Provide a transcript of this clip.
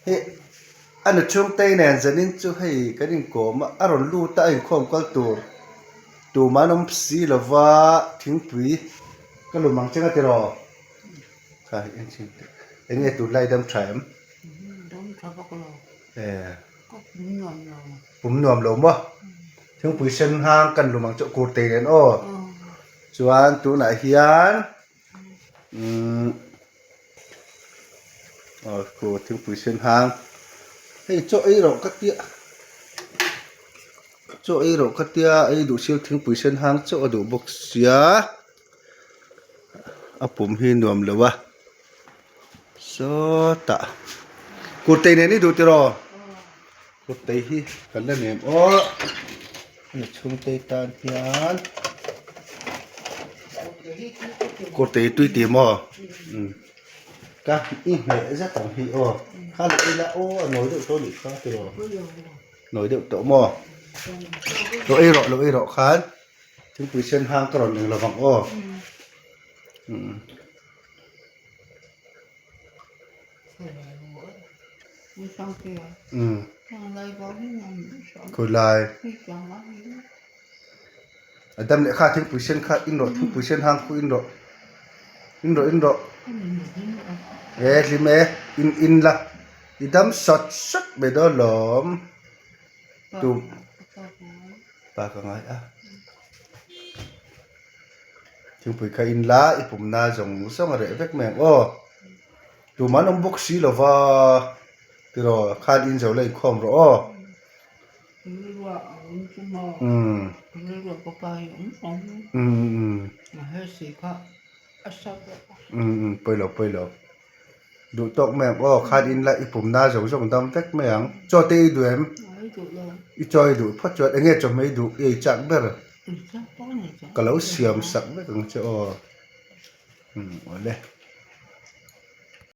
Hei a nu chhungtei nen zanin chu hei kan inkawm a a rawn lut a a inkhawm kal tur tumah an awm si lova thingpui ka lum ang cheng a ti raw kha en chhin teh eng nge tunlai dam tha em? Dam tha bawk lo. E. Ka pum nuam lo. Pum nuam lo maw? Thingpui sen hang kan lum ang chu kurtei nen aw. Chuan tunah hian umm aw khu thingpui sen hang hei chaw ei rawh ka tia chaw ei rawh ka tia ei duh sil thingpui sen hang chauh a duh bawk sia a pum hi nuam lo a sawtah kurtei nen i duh tiraw. Kawttei hi kan la nem aw hemi chhungtei tan hian kawttei tui tih maw umm ka i hmeh zet ang hi aw kha leh ila aw a nawi deuh tawh anih kha tiraw nawi deuh tawh maw lo ei rawh lo ei rawh khan thingpui sen hang ka rawn eng lovang aw umm. Khawilai a dam leh kha thingpui sen kha in rawh thingpui sen hang khu in rawh in rawh in rawh e hlim e in in la i dam sawt sawt mai dawn lawm tu pa ka ngai a. Thingpui kha in la i pumna zawng zawng a reh vek mai ang aw. Tumah an awm bawk si lo va tiraw khan in zo la inkhawm rawh aw. Umm umm umm pawi lo pawi lo duh tawk mai ang aw khan in la i pumna zawng zawng dam vek mai ang. Chaw te i duh em? I chaw i duh phawt chuan eng nge chawhmeh i duh i ei chak ber? Ka lo siam sak vek ang che aw. Umm awle.